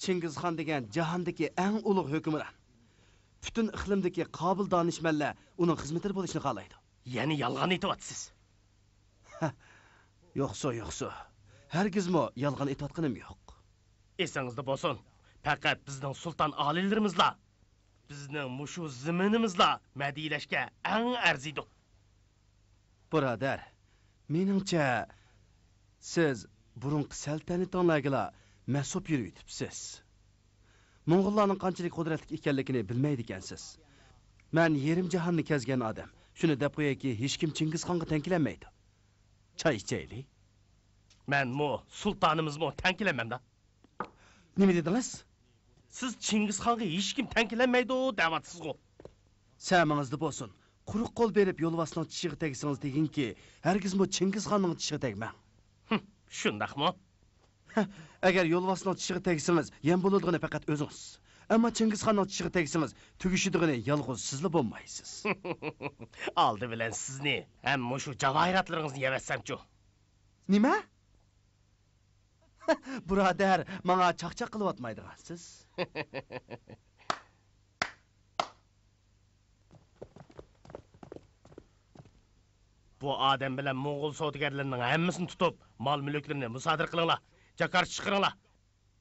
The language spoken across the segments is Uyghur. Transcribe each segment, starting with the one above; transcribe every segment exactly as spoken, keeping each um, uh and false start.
چىڭگىزخان دېگەن جاھاندىكى ئەڭ ئۇلۇغ ھۆكۈمران. پۈتۈن ئىقلىمدىكى قابىل دانىشمەنلەر ئۇنىڭ خىزمىتىدە بولۇشنى خالايدۇ. يەنە يالغان ئېيتىۋاتىسىز. يوقسۇ، يوقسۇ. ھەرگىزمۇ يالغان ئېيتىۋاتقىنىم يوق. ئېسىڭىزدە بولسۇن، پەقەت بىزنىڭ سۇلتان ئالىيلىرىمىزلا، بىزنىڭ مۇشۇ زېمىنىمىزلا مەدھىيەلەشكە ئەڭ ئەرزىيدۇ. بۇرادەر، مېنىڭچە، سىز بۇرۇنقى سەلتەنىتىڭلارگىلا مەسۇپ يۈرۈۋېتىپسىز. موڭغۇللارنىڭ قانچىلىك قۇدرەتلىك ئىكەنلىكىنى بىلمەيدىكەنسىز. مەن يېرىم جاھاننى كەزگەن ئادەم. شۇنى دەپ قويايكى، ھېچكىم چىڭگىزخانغا تەڭ كېلەلمەيدۇ. چاي ئىچەيلى. مەنمۇ، سۇلتانىمىزمۇ تەڭ كېلەلمەمدۇ. نېمە دېدىڭىز؟ سىز چىڭگىزخانغا ھېچكىم تەڭ كېلەلمەيدۇ دەۋاتىسىزغۇ. سەمىڭىزدە بولسۇن. قۇرۇق قول بېرىپ يولۋاسنىڭ چىشىغا تەگسىڭىز تېگىڭكى، ھەرگىزمۇ چىڭگىزخاننىڭ چىشىغا تەگمەڭ. ھىم، شۇنداقمۇ؟ ھە، ئەگەر يولۋاسنىڭ چىشىغا تەگسىڭىز، يەم بولىدىغىنى پەقەت ئۆزىڭىز. ئەمما چىڭگىزخاننىڭ چىشىغا تەگسىڭىز، تۈگىشىدىغىنى يالغۇز سىزلا بولمايسىز. ئالدى بىلەن سىزنى ھەم مۇشۇ جاۋاھىراتلىرىڭىزنى يەۋەتسەمچۇ؟ نېمە؟ بۇرادەر، ماڭا چاقچاق قىلىۋاتمايدىغانسىز. بۇ ئادەم بىلەن موڭغۇل سودىگەرلىرىنىڭ ھەممىسىنى تۇتۇپ، مال-مۈلۈكلىرىنى مۇسادىرە قىلىڭلار، جاكارچى چىقىرىڭلار.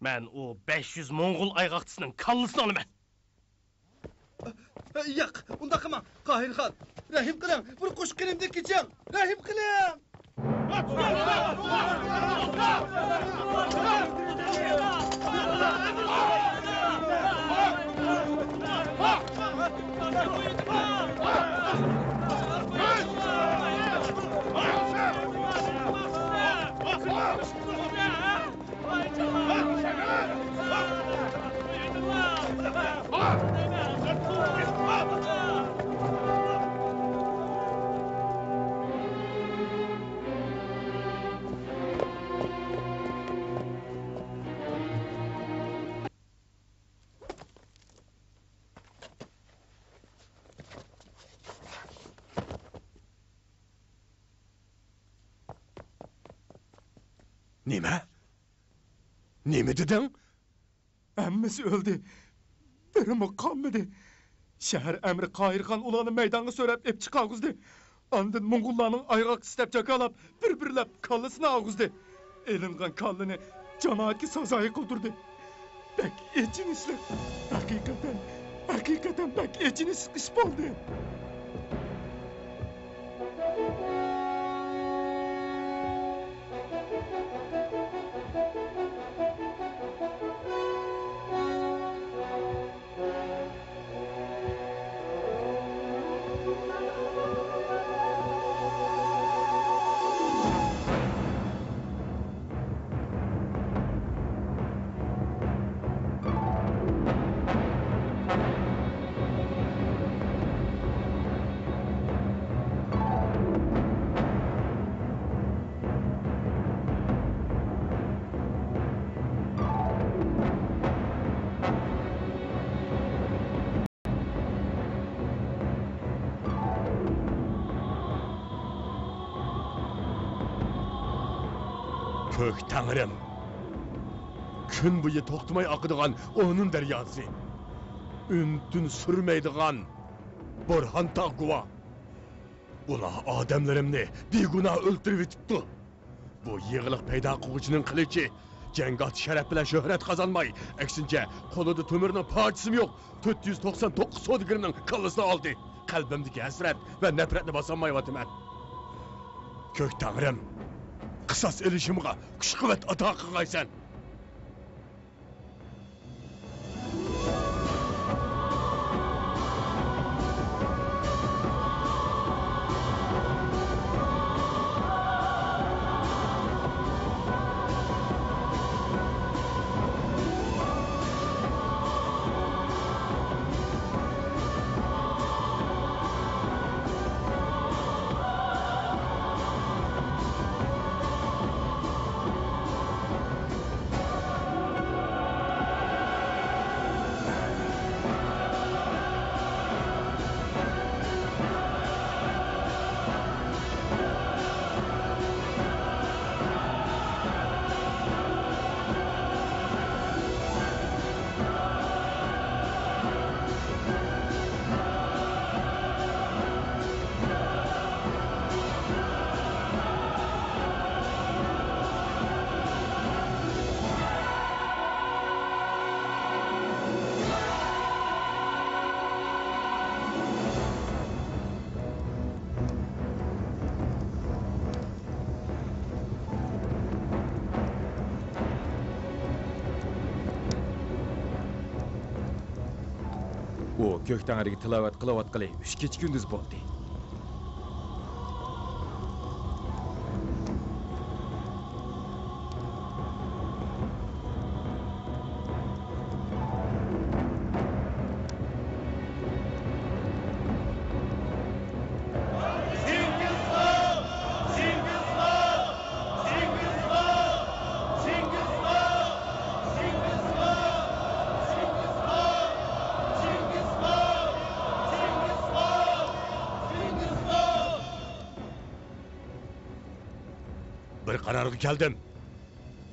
مەن ئۇ بەش يۈز موڭغۇل ئايغاقچىسىنىڭ كاللىسىنى ئالىمەن. ياق، ئۇنداق قىلماڭ، قاھىرخان. رەھىم قىلىڭ، بىر قوشۇق قېنىمدىن كېچىڭ. رەھىم قىلىڭ. نېمە؟ نېمە دېدىڭ؟ ھەممىسى ئۆلدى. بىرىمۇ قالمىدى. شەھەر ئەمىرى قاھىرخان ئۇلارنى مەيدانغا سۆرەپ ئېلىپ چىقارغۇزدى. ئاندىن موڭغۇللارنىڭ ئايغاقچىسى دەپ جاكارلاپ، بىر-بىرلەپ كاللىسىنى ئالغۇزدى. ئېلىنغان كاللىنى جامائەتكە سازايى قىلدۇردى. بەك ئېچىنىشلىق. ھەقىقەتەن، ھەقىقەتەن بەك ئېچىنىشلىق ئىش بولدى. كۆك تەڭرىم! كۈن بويى توختىماي ئاقىدىغان ئونۇن دەرياسى، ئۈن-تىن سۈرمەيدىغان بورھان تاغ گۇۋاھ. ئۇلار ئادەملىرىمنى بىگۇناھ ئۆلتۈرۈۋېتىپتۇ. بۇ يېغىلىق پەيدا قىلغۇچىنىڭ قىلىچى جەڭگاھتا شەرەپ بىلەن شۆھرەت قازانماي، ئەكسىنچە، قولىدا تۆمۈرنىڭ پارچىسىمۇ يوق تۆت يۈز توقسان توققۇز سودىگىرنىڭ كاللىسىنى ئالدى. قەلبىمدىكى ھەسرەت ۋە نەپرەتنى باسالمايۋاتىمەن. كۆك تەڭرىم، قىساس ئېلىشىمغا كۈچ-قۇۋۋەت ئاتا قىلغايسەن. ئۇ كۆك تەڭرىگە تىلاۋەت قىلىۋاتقىلى ئۈچ كېچە-كۈندۈز بولدى. بىر قارارغا كەلدىم.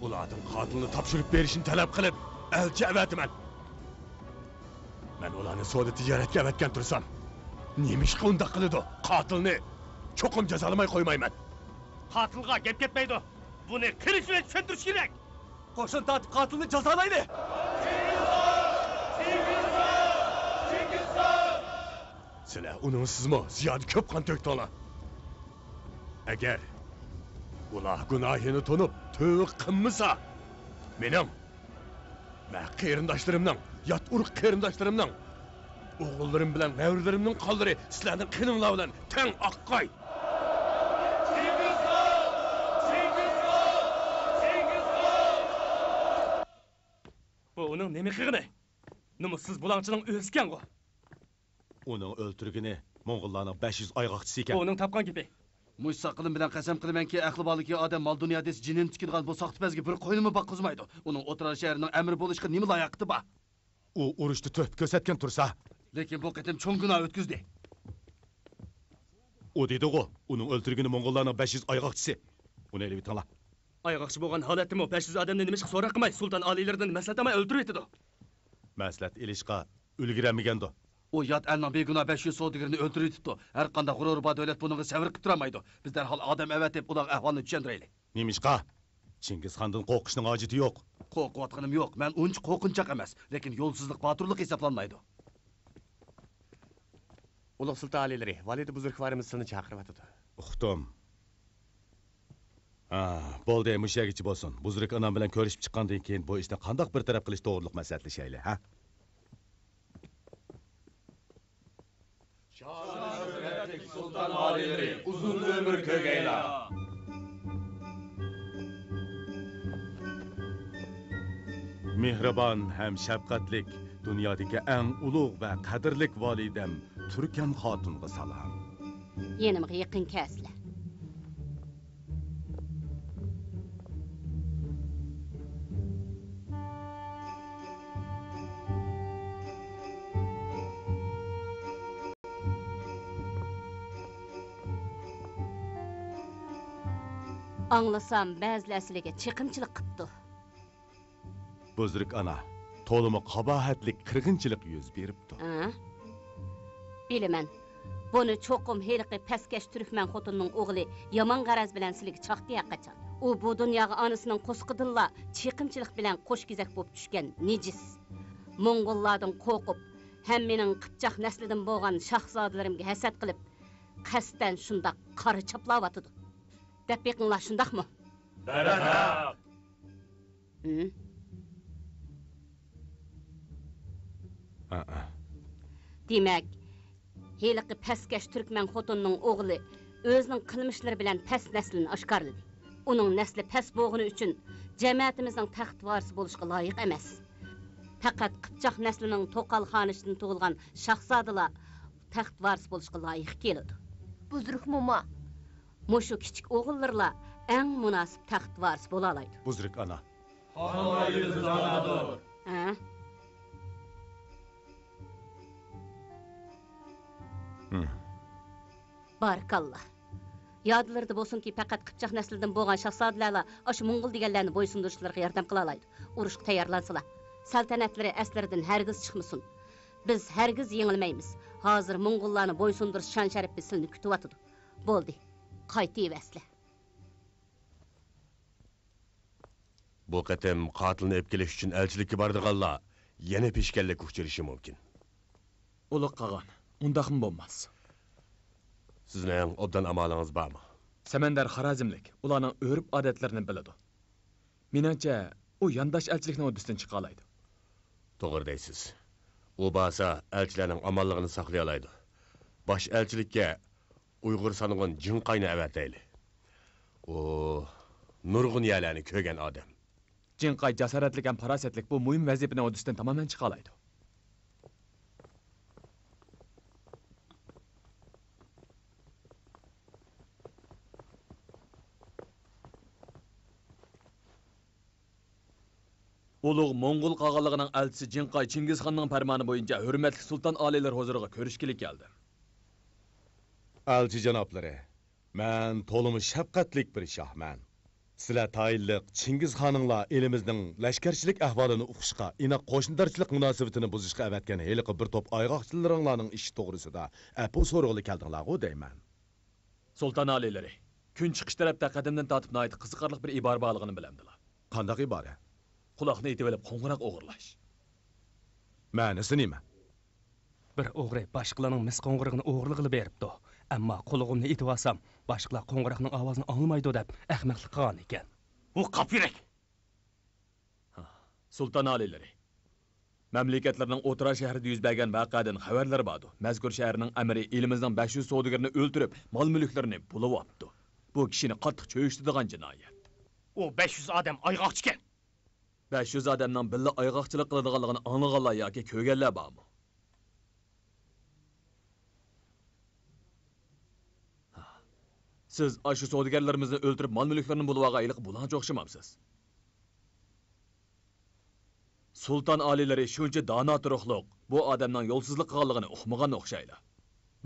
ئۇلاردىن قاتىلنى تاپشۇرۇپ بېرىشنى تەلەپ قىلىپ، ئەلچى ئەۋەتىمەن. مەن ئۇلارنى سودا تىجارەتكە ئەۋەتكەن تۇرسام، نېمىشقا ئۇنداق قىلىدۇ؟ قاتىلنى چوقۇم جازالىماي قويمايمەن. قاتىلغا گەپ كەتمەيدۇ. بۇنى قىلىش بىلەن چۈشەندۈرۈش كېرەك. قوشۇن تارتىپ قاتىلنى جازالايلى. سىلەر ئۇنىڭسىزمۇ زىيادە كۆپ قان تۆكتۈڭلار. ئەگەر ئۇلار گۇناھىنى تونۇپ، تۆۋە قىلمىسا، مېنىڭ ۋە قېرىنداشلىرىمنىڭ، يات ئۇرۇق قېرىنداشلىرىمنىڭ، ئوغۇللىرىم بىلەن نەۋرىلىرىمنىڭ قانلىرى سىلەرنىڭ قېنىڭلار بىلەن تەڭ ئاققاي! بۇ ئۇنىڭ نېمە قىلغىنى؟ نومۇسسىز بۇلاڭچىنىڭ ئۆزىكەنغۇ؟ ئۇنىڭ ئۆلتۈرگىنى موڭغۇللارنىڭ بەش يۈز ئايغاقچىسى ئىكەن. بۇ ئۇنىڭ تاپقان گېپى. مۇشۇ ساقىلىم بىلەن قەسەم قىلىمەنكى، ئەقلى بارلىكى ئادەم مال-دۇنيا دېسە جېنىنى تىكىدىغان بۇ ساختىپەزگە بىر قوينىمۇ باققۇزمايدۇ. ئۇنىڭ ئوتتۇرا شەھەرنىڭ ئەمىرى بولۇشقا نېمە لاياقىتى بار؟ ئۇ ئۇرۇشتا تۆھپە كۆرسەتكەن تۇرسا. لېكىن بۇ قېتىم چوڭ گۇناھ ئۆتكۈزدى. ئۇ دېدىغۇ، ئۇنىڭ ئۆلتۈرگىنى موڭغۇللارنىڭ بەش يۈز ئايغاقچىسى. ئۇنى ئېلىۋېتىڭلار. ئايغاقچى بولغان ھالەتتىمۇ بەش يۈز ئادەمنى نېمىشقا سوراق قىلماي، سۇلتان ئالىيلىرىدىن مەسلىھەت ئالماي ئۆلتۈرۈۋېتىدۇ؟ مەسلىھەت ئېلىشقا ئۈلگۈرەلمىگەندۇ؟ ئۇ يات ئەلنىڭ بىگۇناھ بەش يۈز سودىگىرىنى ئۆلتۈرۈۋېتىپتۇ. ھەرقانداق غۇرۇرى بار دۆلەت بۇنىڭغا سەۋر قىلىپ تۇرالمايدۇ. بىز دەرھال ئادەم ئەۋەتىپ، ئۇلارغا ئەھۋالنى چۈشەندۈرەيلى. نېمىشقا؟ چىڭگىزخاندىن قورقۇشنىڭ ھاجىتى يوق. قورقۇۋاتقىنىم يوق. مەن ئۇنچە قورقۇنچاق ئەمەس. لېكىن يولسىزلىق باتۇرلۇق ھېسابلانمايدۇ. ئۇلۇغ سۇلتان ئالىيلىرى، ۋالىدە بۇزرۇكۋارىمىز سىلىنى چاقىرىۋاتىدۇ. ئۇقتۇم. ھا، بولدى، مۇشۇ يەرگىچە بولسۇن. بۇزرۇك ئانام بىلەن كۆرۈشۈپ چىققاندىن كېيىن بۇ ئىشنى قانداق بىر تەرەپ قىلىش توغرۇلۇق مەسلىھەتلىشەيلى، ھە؟ شان-شۆھرەتلىك سۇلتان ئالىيلىرى ئۇزۇن ئۆمۈر كۆرگەيلا! مېھرىبان ھەم شەپقەتلىك، دۇنيادىكى ئەڭ ئۇلۇغ ۋە قەدىرلىك ۋالىدەم تۈركەم خاتۇنغا سالام. يېنىمغا يېقىن كەلسىلە. ئاڭلىسام، بەزىلەر سىلىگە چېقىمچىلىق قىپتۇ. بۇزرۇك ئانا، تولىمۇ قاباھەتلىك قىرغىنچىلىق يۈز بېرىپتۇ. ھە؟ بىلىمەن. بۇنى چوقۇم ھېلىقى پەسكەش تۈركمەن خوتۇننىڭ ئوغلى يامان غەرەز بىلەن سىلىگە چاقتى ھەرقاچان. ئۇ بۇ دۇنياغا ئانىسىنىڭ قورسىقىدىنلا چېقىمچىلىق بىلەن قوش كېزەك بولۇپ چۈشكەن نىجىس. موڭغۇللاردىن قورقۇپ، ھەممىنىڭ قىپچاق نەسلىدىن بولغان شاھزادىلىرىمگە ھەسەت قىلىپ، قەستەن شۇنداق قارا چاپلاۋاتىدۇ. دەپ بېقىڭلار، شۇنداقمۇ؟ بەرھەق! ھە؟ ئا-، ئا. دېمەك، ھېلىقى پەسكەش تۈركمەن خوتۇننىڭ ئوغلى ئۆزىنىڭ قىلمىشلىرى بىلەن پەس نەسلىنى ئاشكارىلىدى. ئۇنىڭ نەسلى پەس بولغىنى ئۈچۈن جەمەتىمىزنىڭ تەخت ۋارىسى بولۇشقا لايىق ئەمەس. پەقەت قىپچاق نەسلىنىڭ توقال خانىشىدىن تۇغۇلغان شاھزادىلار تەخت ۋارىسى بولۇشقا لايىق كېلىدۇ. بۇزرۇق موما. مۇشۇ كىچىك ئوغۇللىرىلا ئەڭ مۇناسىپ تەخت ۋارىسى بولالايدۇ. بۇزرۇك ئانا. خان ئائىلىمىز دانادۇر. ھە؟ ھىم. بارىكاللا. يادلىرىدا بولسۇنكى، پەقەت قىپچاق نەسلىدىن بولغان شاھزادىلەرلا ئاشۇ موڭغۇل دېگەنلەرنى بويسۇندۇرۇشلىرىغا ياردەم قىلالايدۇ. ئۇرۇشقا تەييارلانسىلا. سەلتەنەتلىرى ئەسلىرىدىن ھەرگىز چىقمىسۇن. بىز ھەرگىز يېڭىلمەيمىز. ھازىر موڭغۇللارنى بويسۇندۇرۇش شان-شەرىپى سىلىنى كۈتۈۋاتىدۇ. بولدى، قايتىۋەرسىلە. بۇ قېتىم قاتىلنى ئېلىپ كېلىش ئۈچۈن ئەلچىلىككە بارىدىغانلار يەنە پېشكەللىككە ئۇچرىشى مۇمكىن. ئۇلۇغ قاغان، ئۇنداقمۇ بولماس. سىزنىڭ ئوبدان ئامالىڭىز بارمۇ؟ سەمەندەر خارازملىك، ئۇلارنىڭ ئۆرپ-ئادەتلىرىنى بىلىدۇ. مېنىڭچە، ئۇ يانداش ئەلچىلىكنىڭ ھۆددىسىدىن چىقالايدۇ. توغرا دەيسىز. ئۇ بارسا ئەلچىلەرنىڭ ئامانلىقىنى ساقلىيالايدۇ. باش ئەلچىلىككە ئۇيغۇر سانىغۇن جىڭقاينى ئەۋەتەيلى. ئۇ نۇرغۇن يەرلەرنى كۆرگەن ئادەم. جىڭقاي جاسارەتلىك ھەم پاراسەتلىك، بۇ مۈھىم ۋەزىپىنى ھۆددىسىدىن تامامەن چىقالايدۇ. ئۇلۇغ موڭغۇل قاغانلىقىنىڭ ئەلچىسى جىڭقاي چىڭگىزخاننىڭ پەرمانى بويىچە ھۆرمەتلىك سۇلتان ئالىيلىرى ھۇزۇرىغا كۆرۈشكىلى كەلدىم. ئەلچى جانابلىرى، مەن تولىمۇ شەپقەتلىك بىر شاھمەن. سىلەر تايىنلىق چىڭگىزخانىڭلار ئېلىمىزنىڭ لەشكەرچىلىك ئەھۋالىنى ئۇقۇشقا، ئىناق قوشنىدارچىلىق مۇناسىۋىتىنى بۇزۇشقا ئەۋەتكەن ھېلىقى بىر توپ ئايغاقچىلىرىڭلارنىڭ ئىشى توغرىسىدا ئەپۇ سورىغىلى كەلدىڭلارغۇ دەيمەن. سۇلتان ئالىيلىرى، كۈنچىقىش تەرەپتە قەدىمدىن تارتىپ ناھايىتى قىزىقارلىق بىر ئىبارە بارلىقىنى بىلەمدىلا؟ قانداق ئىبارە؟ قۇلاقنى ئېتىۋېلىپ قوڭغۇراق ئوغرىلاش. مەنىسى نېمە؟ بىر ئوغرى باشقىلارنىڭ مىس قوڭغۇرىقىنى ئوغرىلىغىلى بېرىپتۇ. ئەمما قۇلىقىمنى ئېتىۋالسام، باشقىلار قوڭغۇراقنىڭ ئاۋازىنى ئاڭلىمايدۇ دەپ ئەخمەقلىق قىلغانىكەن. ئۇ قاپيۈرەك! سۇلتان ئالىيلىرى، مەملىكەتلەرنىڭ ئوتتۇرا شەھىرىدە يۈز بەرگەن ۋەقەدىن خەۋەرلىرى باردۇ. مەزكۇر شەھەرنىڭ ئەمىرى ئېلىمىزنىڭ بەش يۈز سودىگىرىنى ئۆلتۈرۈپ، مال-مۈلۈكلىرىنى بۇلىۋاپتۇ. بۇ كىشىنى قاتتىق چۆچۈتىدىغان جىنايەت. ئۇ بەش يۈز ئادەم ئايغاقچىكەن. بەش يۈز ئادەمنىڭ بىللە ئايغاقچىلىق قىلىدىغانلىقىنى ئاڭلىغانلار ياكى كۆرگەنلەر بارمۇ؟ سىز ئاشۇ سودىگەرلىرىمىزنى ئۆلتۈرۈپ، مال-مۈلۈكلىرىنى بۇلىۋالغان ھېلىقى بۇلاڭچى ئوخشىمامسىز؟ سۇلتان ئالىيلىرى شۇنچە دانا تۇرۇقلۇق، بۇ ئادەمنىڭ يولسىزلىق قىلغانلىقىنى ئۇقمىغان ئوخشايلا.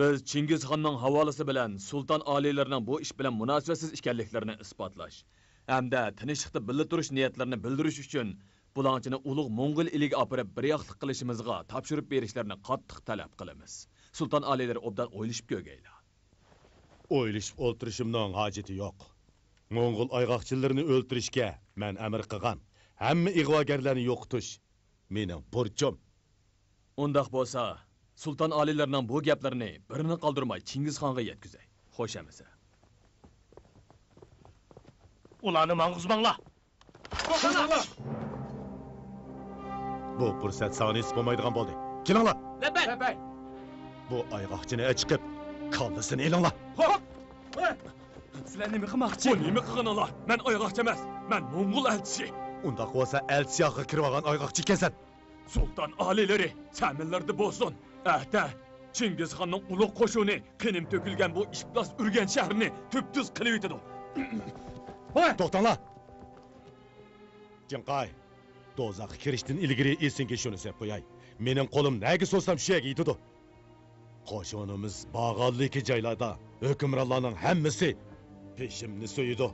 بىز چىڭگىزخاننىڭ ھاۋالىسى بىلەن سۇلتان ئالىيلىرىنىڭ بۇ ئىش بىلەن مۇناسىۋەتسىز ئىكەنلىكلىرىنى ئىسپاتلاش ھەمدە تىنچلىقتا بىللە تۇرۇش نىيەتلىرىنى بىلدۈرۈش ئۈچۈن، بۇلاڭچىنى ئۇلۇغ موڭغۇل ئېلىگە ئاپىرىپ، بىر ياقلىق قىلىشىمىزغا تاپشۇرۇپ بېرىشلىرىنى قاتتىق تەلەپ قىلىمىز. سۇلتان ئالىيلىرى ئوبدان ئويلىشىپ كۆرگەيلا. ئويلىشىپ ئولتۇرۇشۇمنىڭ ھاجىتى يوق. موڭغۇل ئايغاقچىلىرىنى ئۆلتۈرۈشكە مەن ئەمىر قىلغان ھەممە ئىغۋاگەرلەرنى يوقىتىش مېنىڭ بۇرچۇم. ئۇنداق بولسا، سۇلتان ئالىيلىرىنىڭ بۇ گەپلىرىنى بىرىنى قالدۇرماي چىڭگىزخانغا يەتكۈزەي. خوش ئەمىسە. ئۇلارنى ماڭغۇزماڭلار! بۇ پۇرسەت ساڭا نېسىپ بولمايدىغان بولدى. كېلىڭلار! لەببەي! بۇ ئايغاقچىنى ئەچىقىپ، كاللىسىنى ئېلىڭلار! خوپ! سىلەر نېمە قىلماقچى؟ بۇ نېمە قىلغىنىڭلار؟ مەن ئايغاقچى ئەمەس، مەن موڭغۇل ئەلچىسى. ئۇنداق بولسا ئەلچىسى ياقىغا كىرىۋالغان ئايغاقچى ئىكەنسەن. سۇلتان ئالىيلىرى، سەمىنلەردە بولسۇن، ئەتە چىڭگىزخاننىڭ ئۇلۇغ قوشۇنى قېنىم تۆكۈلگەن بۇ ئىپلاس ئۈرگەنچ شەھىرىنى تۈپتۈز قىلىۋېتىدۇ. توختاڭلار! جىڭقاي، دوزاخقا كىرىشتىن ئىلگىرى ئېسىڭگە شۇنى سېلىپ قوياي، مېنىڭ قولۇم نەگە سوزسام شۇ يەرگە يېتىدۇ. قوشۇنىمىز بارغانلىكى جايلاردا ھۆكۈمرانلارنىڭ ھەممىسى پېشىمنى سۆيىدۇ.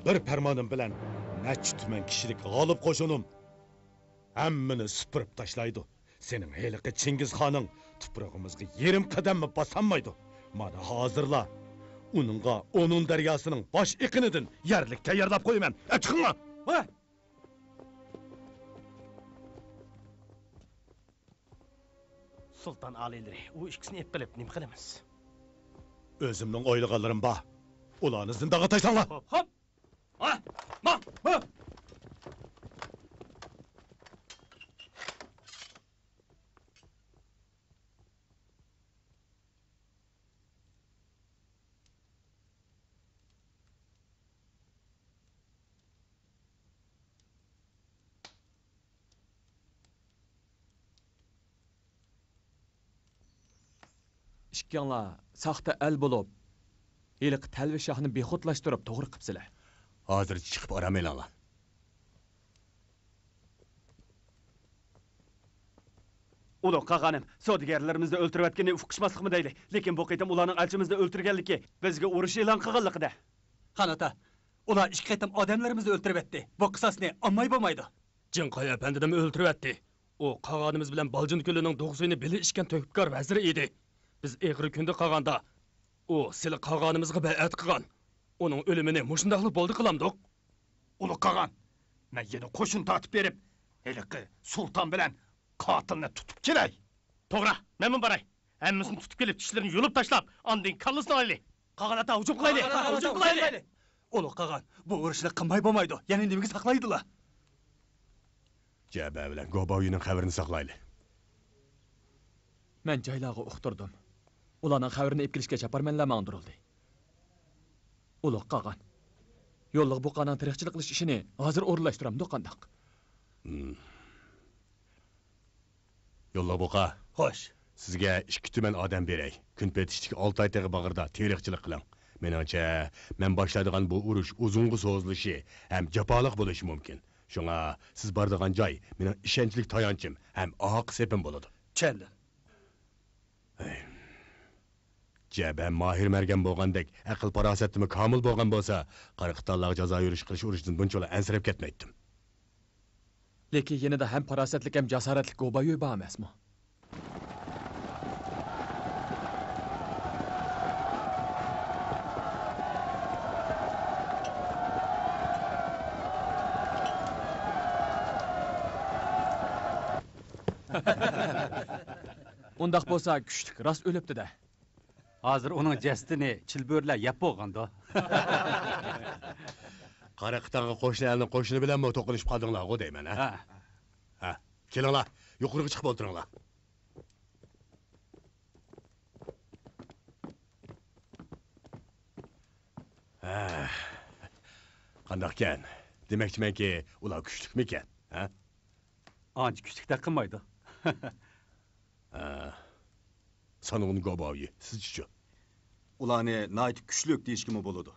بىر پەرمانىم بىلەن نەچچە تۈمەن كىشىلىك غالىب قوشۇنۇم ھەممىنى سۈپۈرۈپ تاشلايدۇ. سېنىڭ ھېلىقى چىڭگىزخانىڭ تۇپرىقىمىزغا يېرىم قەدەممۇ باسالمايدۇ. مانا ھازىرلا ئۇنىڭغا ئونۇن دەرياسىنىڭ باش ئېقىنىدىن يەرلىك تەييارلاپ قويىمەن. ئەچىقىڭلار! ۋاي! سۇلتان ئالىيلىرى، ئۇ ئىككىسىنى ئېلىپ قېلىپ نېمە قىلىمىز؟ ئۆزۈمنىڭ ئويلىغانلىرىم بار. ئۇلارنى زىندانغا تاشلاڭلار! خوپ، خوپ! ھە! ما! ھە! ئىككىڭلار ساختا ئەل بولۇپ، ھېلىقى تەلۋە شاھنى بىخۇدلاشتۇرۇپ توغرا قىپسىلەر. ھازىرچە چىقىپ ئارام ئېلىڭلار. ئۇلۇغ قاغانىم، سودىگەرلىرىمىزنى ئۆلتۈرۈۋەتكىنىنى ئۇقۇشماسلىقمۇ دەيلى، لېكىن بۇ قېتىم ئۇلارنىڭ ئەلچىمىزنى ئۆلتۈرگەنلىكى، بىزگە ئۇرۇش ئېلان قىلغانلىقىدە. خان ئاتا، ئۇلار ئىككى قېتىم ئادەملىرىمىزنى ئۆلتۈرۈۋەتتى. بۇ قىساسنى ئالماي بولمايدۇ. جىڭقاي ئەپەندىنىمۇ ئۆلتۈرۈۋەتتى. ئۇ قاغانىمىز بىلەن بالجىن كۆلىنىڭ دۇغ سۈيىنى بىللە ئىچكەن تۆھپىكار ۋەزىر ئىدى. بىز ئېغىر كۈندە قالغاندا، ئۇ سىلى قاغانىمىزغا بەيئەت قىلغان. ئۇنىڭ ئۆلۈمىنى مۇشۇنداقلا بولدى قىلامدۇق؟ ئۇلۇغ قاغان، مەن يەنە قوشۇن تارتىپ بېرىپ، ھېلىقى سۇلتان بىلەن قاتىلنى تۇتۇپ كېلەي. توغرا، مەنمۇ باراي. ھەممىسىنى تۇتۇپ كېلىپ، چىشلىرىنى يۇلۇپ تاشلاپ، ئاندىن كاللىسىنى ئالايلى. قاغان ئاتا، ھۇجۇم قىلايلى! ھۇجۇم قىلايلى! ئۇلۇغ قاغان، بۇ ئۇرۇشنى قىلماي بولمايدۇ. يەنە نېمىگە ساقلايدىلا؟ جەبە بىلەن گوباۋيۈنىڭ خەۋىرىنى ساقلايلى. مەن جايلارغا ئۇقتۇردۇم. ئۇلارنىڭ خەۋىرىنى ئېلىپ كېلىشكە چاپارمەنلەر ماڭدۇرۇلدى. ئۇلۇغ قاغان، يوللۇق بۇقانىڭ تېرىقچىلىق قىلىش ئىشىنى ھازىر ئورۇنلاشتۇرامدۇ قانداق؟ ھىم. يوللۇق بۇقا. خوش. سىزگە ئىككى تۈمەن ئادەم بېرەي. كۈنپېتىشتىكى ئالتاي تېغى باغرىدا تېرىقچىلىق قىلىڭ. مېنىڭچە، مەن باشلايدىغان بۇ ئۇرۇش ئۇزۇنغا سوزۇلۇشى ھەم جاپالىق بولۇشى مۇمكىن. شۇڭا سىز بارىدىغان جاي مېنىڭ ئىشەنچلىك تايانچىم ھەم ئارقا سېپىم بولىدۇ. چۈشەندىم. ھەي. جەبە ماھىر مەرگەن بولغاندەك، ئەقىل-پاراسەتمۇ كامىل بولغان بولسا، قاراقىتانلارغا جازا يۈرۈش قىلىش ئۇرۇشىدىن بۇنچىۋالا ئەنسىرەپ كەتمەيتتىم. لېكىن يېنىدا ھەم پاراسەتلىك، ھەم جاسارەتلىك گوبايۈ بار ئەمەسمۇ؟ ئۇنداق بولسا، كۈچلۈك راست ئۆلۈپتۇ-دە. ھازىر ئۇنىڭ جەسىتىنى چىلبۆرىلەر يەپ بولغاندۇ. قاراقىتانغا قوشنا ئەلنىڭ قوشۇنى بىلەنمۇ توقۇنۇشۇپ قالدىڭلارغۇ دەيمەن، ھە؟ ھە. ھە. كېلىڭلار، يۇقىرىغا چىقىپ ئولتۇرۇڭلار. ھە. قانداقكەن؟ دېمەكچىمەنكى، ئۇلار كۈچلۈكمىكەن، ھە؟ ئانچە كۈچلۈكتەك قىلمايدۇ. ھە. سانغۇن گوباۋيى، سىزچىچۇ؟ ئۇلارنى ناھايىتى كۈچلۈك دېيىشكىمۇ بولىدۇ.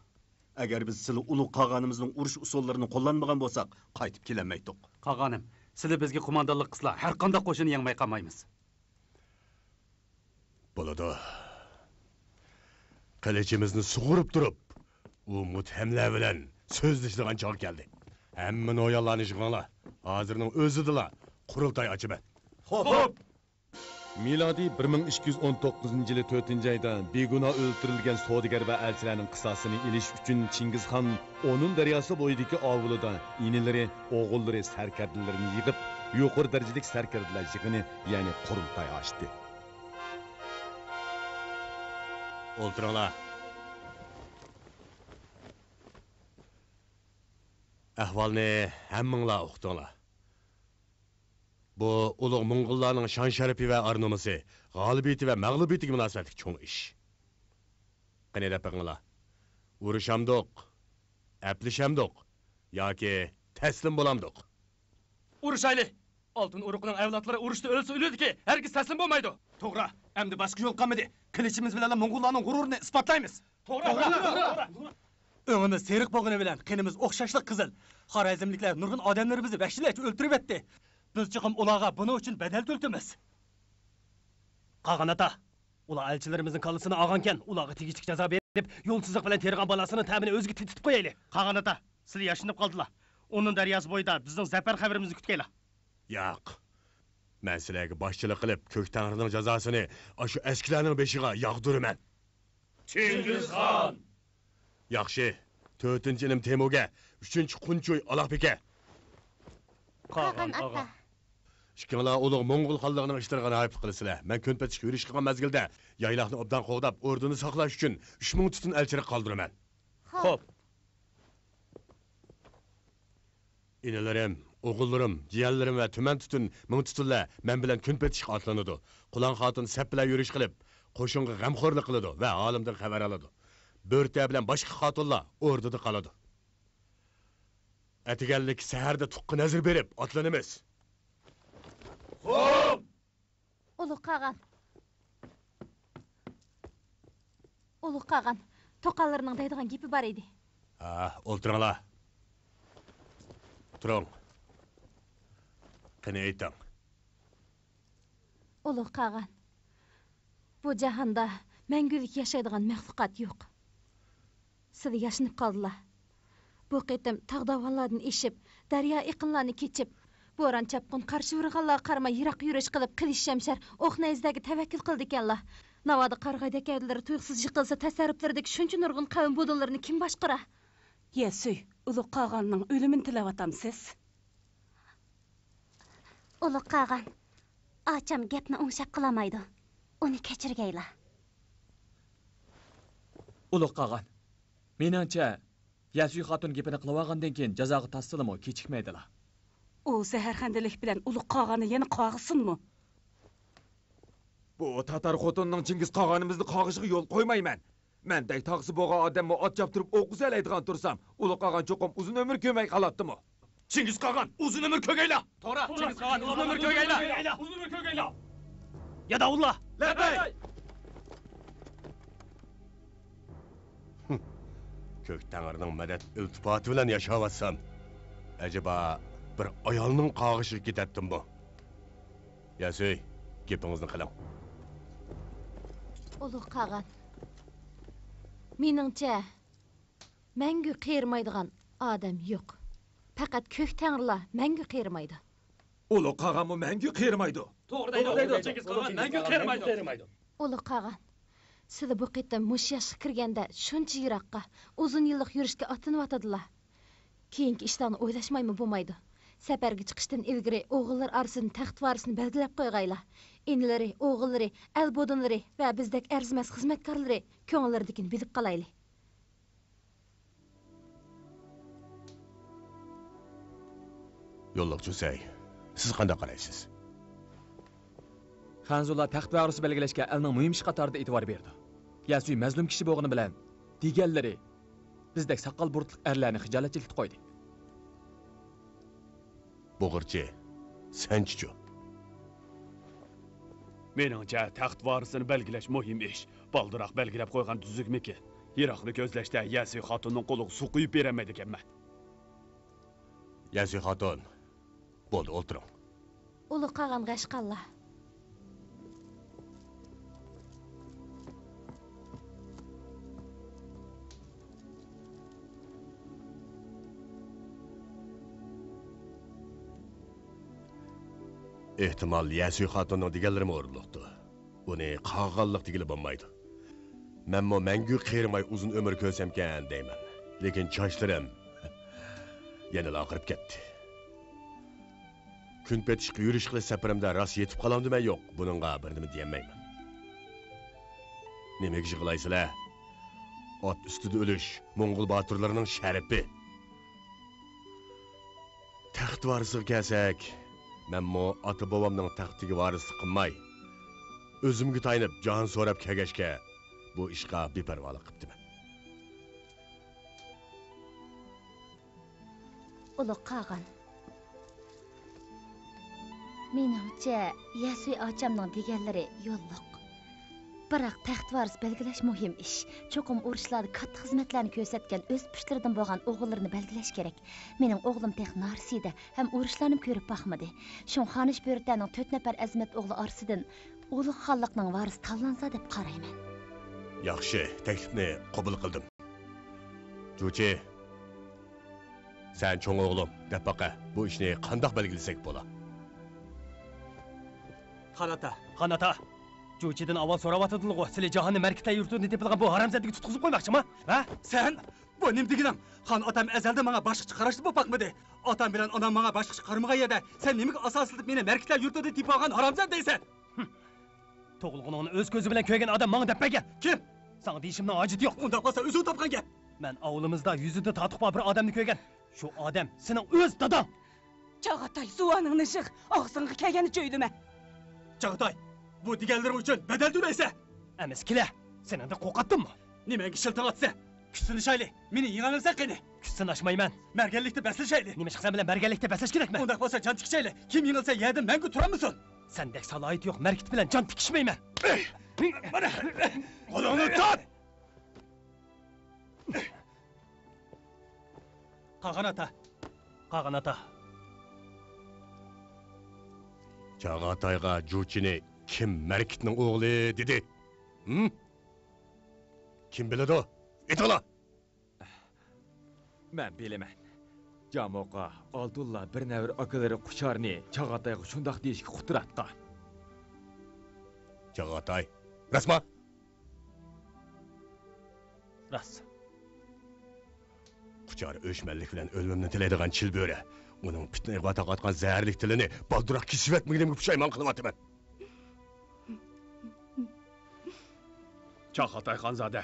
ئەگەر بىز سىلى ئۇلۇغ قاغانىمىزنىڭ ئۇرۇش ئۇسۇللىرىنى قوللانمىغان بولساق، قايتىپ كېلەلمەيتتۇق. قاغانىم، سىلى بىزگە قوماندانلىق قىلسىلا، ھەرقانداق قوشۇننى يەڭمەي قالمايمىز. بولىدۇ. قىلىچىمىزنى سۇغۇرۇپ تۇرۇپ، ئۇ مۇتھەملەر بىلەن سۆزلىشىدىغان چاغ كەلدى. ھەممە نويانلارنى يىغىڭلار. ھازىرنىڭ ئۆزىدىلا قۇرۇلتاي ئاچىمەن. خوپ! مىلادىي بىر مىڭ ئىككى يۈز ئون توققۇزىنچى يىلى تۆتىنچى ئايدا بىگۇناھ ئۆلتۈرۈلگەن سودىگەر ۋە ئەلچىلەرنىڭ قىساسىنى ئېلىش ئۈچۈن چىڭگىزخان ئونۇن دەرياسى بويىدىكى ئاۋۇلىدا ئىنىلىرى، ئوغۇللىرى، سەركەردىلىرىنى يىغىپ، يۇقىرى دەرىجىلىك سەركەردىلەر يىغىنى، يەنى قۇرۇلتاي ئاچتى. ئولتۇرۇڭلار. ئەھۋالنى ھەممىڭلار ئۇقتۇڭلار. بۇ ئۇلۇغ موڭغۇللارنىڭ شان-شەرىپى ۋە ئار-نومۇسى، غالىبىيىتى ۋە مەغلۇبىيىتىگە مۇناسىۋەتلىك چوڭ ئىش. قېنى، دەپ بېقىڭلار. ئۇرۇشامدۇق، ئەپلىشەمدۇق ياكى تەسلىم بولامدۇق؟ ئۇرۇشايلى! ئالتۇن ئۇرۇقنىڭ ئەۋلادلىرى ئۇرۇشتا ئۆلسە ئۆلىدىكى، ھەرگىز تەسلىم بولمايدۇ. توغرا، ئەمدى باشقا يول قالمىدى. قىلىچىمىز بىلەنلا موڭغۇللارنىڭ غۇرۇرىنى ئىسپاتلايمىز. توغرا، توغرا، توغرا. ئۆڭىمىز سېرىق بولغىنى بىلەن قېنىمىز ئوخشاشلا قىزىل. خارەزملىكلەر نۇرغۇن ئادەملىرىمىزنى ۋەھشىيلەرچە ئۆلتۈرۈۋەتتى. بىز چوقۇم ئۇلارغا بۇنىڭ ئۈچۈن بەدەل تۆلىتىمىز. قاغان ئاتا، ئۇلار ئەلچىلىرىمىزنىڭ كاللىسىنى ئالغانكەن، ئۇلارغا تېگىشلىك جازا بېرىپ، يولسىزلىق بىلەن تېرىغان بالاسىنىڭ تەمىنى ئۆزىگە تېتىتىپ قويايلى. قاغان ئاتا، سىلى ياشىنىپ قالدىلا. ئونۇن دەرياسى بويىدا بىزنىڭ زەپەر خەۋىرىمىزنى كۈتكەيلا. ياق. مەن سىلەرگە باشچىلىق قىلىپ، كۆك تەڭرىنىڭ جازاسىنى ئاشۇ ئەسكىلەرنىڭ بېشىغا ياغدۇرىمەن. چىڭگىزخان! ياخشى. تۆتىنچى ئىنىم تېمۇگە، ئۈچىنچى قۇنچۇي ئالاقپېكە. قاغان ئاغا. ئىككىڭلار ئۇلۇغ موڭغۇل خانلىقىنىڭ ئىشلىرىغا ناھايىپلىق قىلىسىلەر. مەن كۈنپېتىشقا يۈرۈش قىلغان مەزگىلدە يايلاقنى ئوبدان قوغداپ، ئوردىنى ساقلاش ئۈچۈن ئۈچ مىڭ تۈتۈن ئەلچىلىك قالدۇرىمەن. خوپ. ئىنىلىرىم، ئوغۇللىرىم، جىيەنلىرىم ۋە تۈمەن تۈتۈن، مىڭ تۈتۈنلەر مەن بىلەن كۈنپېتىشقا ئاتلىنىدۇ. قۇلان خاتۇن سەپ بىلەن يۈرۈش قىلىپ، قوشۇنغا غەمخورلۇق قىلىدۇ ۋە ھالىمدىن خەۋەر ئالىدۇ. بۆرتە بىلەن باشقا خاتۇنلار ئوردىدا قالىدۇ. ئەتىگەنلىك سەھەردە تۇغقا نەزىر بېرىپ ئاتلىنىمىز. خوپ! ئۇلۇغ قاغان. ئۇلۇغ قاغان، توقاللىرىنىڭ دەيدىغان گېپى بار ئىدى. ھا، ئولتۇرۇڭلار. تۇرۇڭ. قېنى ئېيتىڭ. ئۇلۇغ قاغان، بۇ جاھاندا مەڭگۈلۈك ياشايدىغان مەخلۇقات يوق. سىلى ياشىنىپ قالدىلا. بۇ قېتىم تاغ-داۋانلاردىن ئېشىپ، دەريا-ئېقىنلارنى كېچىپ، بوران-چاپقۇن، قارشى ئۇرغانلارغا قارىماي يىراق يۈرۈش قىلىپ، قىلىچ-شەمشەر، ئوق-نەيزىلەرگە تەۋەككۈل قىلىدىكەنلا. ناۋادا قارىغاي دەكەدىلىرى تۇيۇقسىز يىقىلسا، تەسەررۇپلىرىدىكى شۇنچە نۇرغۇن قەۋم بۇدۇنلىرىنى كىم باشقۇرا؟ يەسۈي، ئۇلۇغ قاغاننىڭ ئۆلۈمىنى تىلەۋاتامسىز؟ ئۇلۇغ قاغان، ئاچام گەپنى ئوڭشاپ قىلالمايدۇ. ئۇنى كەچۈرگەيلا. ئۇلۇغ قاغان، مېنىڭچە، يەسۈي خاتۇن گېپىنى قىلىۋالغاندىن كېيىن جازاغا تارتسىلىمۇ كېچىكمەيدىلا. ئۇ زەھەرخەندىلىك بىلەن ئۇلۇغ قاغاننى يەنە قاغىسۇنمۇ؟ بۇ تاتار خوتۇننىڭ چىڭگىز قاغانىمىزنى قاغىشىغا يول قويمايمەن. مەندەك تاغىسى بولغان ئادەممۇ ئات چاپتۇرۇپ ئوق ئۈزەلەيدىغان تۇرسام، ئۇلۇغ قاغان چوقۇم ئۇزۇن ئۆمۈر كۆرمەي قالاتتىمۇ؟ چىڭگىز قاغان ئۇزۇن ئۆمۈر كۆرگەيلا! توغرا، چىڭگىز قاغان ئۇزۇن ئۆمۈر كۆرگەيلا! ئۇزۇن ئۆمۈر كۆرگەيلا! ياداۋۇللا! لەببەي! كۆك تەڭرىنىڭ مەدەت ئىلتىپاتى بىلەن ياشاۋاتسام، ئەجەبا بىر ئايالنىڭ قاغىشىغا كېتەتتىممۇ؟ ياسۈي، گېپىڭىزنى قىلىڭ. ئۇلۇغ قاغان، مېنىڭچە، مەڭگۈ قېرىمايدىغان ئادەم يوق. پەقەت كۆك تەڭرىلا مەڭگۈ قېرىمايدۇ. ئۇلۇغ قاغانمۇ مەڭگۈ قېرىمايدۇ. توغرا دەيدۇ، چىڭگىز قاغان مەڭگۈ قېرىمايدۇ. ئۇلۇغ قاغان، سىلى بۇ قېتىم مۇشۇ ياشقا كىرگەندە شۇنچە يىراققا، ئۇزۇن يىللىق يۈرۈشكە ئاتلىنىۋاتىدىلا. كېيىنكى ئىشلارنى ئويلاشمايمۇ بولمايدۇ. سەپەرگە چىقىشتىن ئىلگىرى ئوغۇللار ئارىسىدىن تەخت ۋارىسىنى بەلگىلەپ قويغايلا. ئىنىلىرى، ئوغۇللىرى، ئەل بودۇنلىرى ۋە بىزدەك ئەرزىمەس خىزمەتكارلىرى كۆڭۈللىرىدىكىنى بىلىپ قالايلى. يوللۇق جۈسەي، سىز قانداق قارايسىز؟ خەنزۇلار تەخت ۋارىسى بەلگىلەشكە ئەلنىڭ مۇھىم ئىشى قاتارىدا ئېتىبار بېرىدۇ. يەسۈي مەزلۇم كىشى بولغىنى بىلەن، دېگەنلىرى بىزدەك ساقال بۇرۇتلۇق ئەرلەرنى خىجالەتچىلىكتە قويدى. بۇغۇرچى، سەنچىچۇ؟ مېنىڭچە، تەخت ۋارىسىنى بەلگىلەش مۇھىم ئىش. بالدۇراق بەلگىلەپ قويغان تۈزۈكمىكىن؟ يىراقنى كۆزلەشتە يەسۈي خاتۇننىڭ قولىغا سۇ قۇيۇپ بېرەلمەيدىكەنمەن. يەسۈي خاتۇن، بولدى، ئولتۇرۇڭ. ئۇلۇغ قاغان غەشقاللا. ئېھتىمال، يەسۈي خاتۇننىڭ دېگەنلىرىمۇ ئورۇنلۇقتۇ. ئۇنى قاغانلىق دېگىلى بولمايدۇ. مەنمۇ مەڭگۈ قېرىماي ئۇزۇن ئۆمۈر كۆرسەمكەن دەيمەن. لېكىن چاچلىرىم يەنىلا ئاغرىپ كەتتى. كۈن پېتىشقا يۈرۈش قىلىش سەپىرىمدە راست يېتىپ قالامدىمەن يوق، بۇنىڭغا بىر نېمە دېيەلمەيمەن. نېمىگە يىغلايسىلەر؟ ئات ئۈستىدە ئۆلۈش موڭغۇل باتۇرلىرىنىڭ شەرىپى. تەخت ۋارىسىغا كەلسەك، مەنمۇ ئاتا-بوۋامنىڭ تەختىگە ۋارىسلىق قىلماي، ئۆزۈمگە تايىنىپ جان سوراپ كەلگەچكە، بۇ ئىشقا بىپەرۋالىق قىپتىمەن. ئۇلۇغ قاغان، مېنىڭچە، يەسۈي ئاچامنىڭ دېگەنلىرى يوللۇق. بىراق، تەخت ۋارىسى بەلگىلەش مۇھىم ئىش. چوقۇم ئۇرۇشلاردا كاتتا خىزمەتلەرنى كۆرسەتكەن ئۆز پۇشتلىرىدىن بولغان ئوغۇللىرىنى بەلگىلەش كېرەك. مېنىڭ ئوغلۇم تېخى نارسىدە ھەم ئۇرۇشلارنىمۇ كۆرۈپ باقمىدى. شۇڭا خانىش بۆرتەننىڭ تۆت نەپەر ئەزىمەت ئوغلى ئارىسىدىن ئۇلۇغ خانلىقنىڭ ۋارىسى تاللانسا دەپ قارايمەن. ياخشى، تەكلىپنى قوبۇل قىلدىم. جۇچى، سەن چوڭ ئوغلۇم، دەپ باقە، بۇ ئىشنى قانداق بەلگىلىسەك بولا؟ خان ئاتا. خان ئاتا! جۇچىدىن ئاۋۋال سوراۋاتىدىلىغۇ، سىلى جاھاننى مەركىتلەر يۇرتىدا تېپىلغان بۇ ھارامزادىگە تۇتقۇزۇپ قويماقچىما؟ ھە؟ سەن؟ بۇ نېمە دېگىنىڭ؟ خان ئاتام ئەزەلدىن ماڭا باشقىچە قاراشلىق بولۇپ باقمىدى. ئاتام بىلەن ئانام ماڭا باشقىچە قارىمىغان يەردە، سەن نېمىگە ئاساسلىنىپ مېنى مەركىتلەر يۇرتىدا تېپىۋالغان ھارامزادە دەيسەن؟ تۇغۇلغىنىڭنى ئۆز كۆزى بىلەن كۆرگەن ئادەم ماڭا دەپ بەرگەن. كىم؟ ساڭا دېيىشىمنىڭ ھاجىتى يوق. ئۇنداق بولسا ئۆزۈڭ تاپقان گەپ. مەن ئاۋۇلىمىزدا يۈزىدە تاتۇق بار بىر ئادەمنى كۆرگەن. شۇ ئادەم سېنىڭ ئۆز داداڭ. چاغاتاي، زۇۋانىڭنى يىغ، ئاغزىڭغا كەلگەننى چۆيدىمە. چاغاتاي، بۇ دېگەنلىرىڭ ئۈچۈن بەدەل تۆلەيسەن. ئەمىسە كېلە، سېنىڭدىن قورقاتتىممۇ؟ نېمەڭگە شىلتىڭ ئاتىسەن؟ كۈچ سىنىشايلى، مېنى يېڭەلمىسەن قېنى. كۈچ سىناشمايمەن. مەرگەنلىكتە بەسلىشەيلى. نېمىشقا سەن بىلەن مەرگەنلىكتە بەسلەش كېرەكمەن؟ ئۇنداق بولسا جان تىكىشەيلى، كىم يېڭىلسە يەردىن مەڭگۈ تۇرالمىسۇن. سەندەك سالاھىيىتى يوق مەركىتى بىلەن جان تىكىشمەيمەن. مانا، قولۇڭنى تۇت! قاغان ئاتا! قاغان ئاتا! چاغاتايغا جۇچىنى كىم مەركىتنىڭ ئوغلى دېدى؟ ھىم؟ كىم بىلىدۇ؟ ئېيتىڭلار! مەن بىلىمەن. جاموقا ئالتۇنلا بىر نەۋرە ئاكىلىرى قۇچارنى چاغاتايغا شۇنداق دېيىشكە قۇتراتقان. چاغاتاي، راستما؟ راست. قۇچار ئۆچمەنلىك بىلەن ئۆلۈمۈمنى تىلەيدىغان چىلبۆرە. ئۇنىڭ پىتنە ئىغۋا تارقاتقان زەھەرلىك تىلىنى بالدۇرراق كېسىۋەتمىگىنىمگە پۇشايمان قىلىۋاتىمەن. چاغاتاي خانزادە،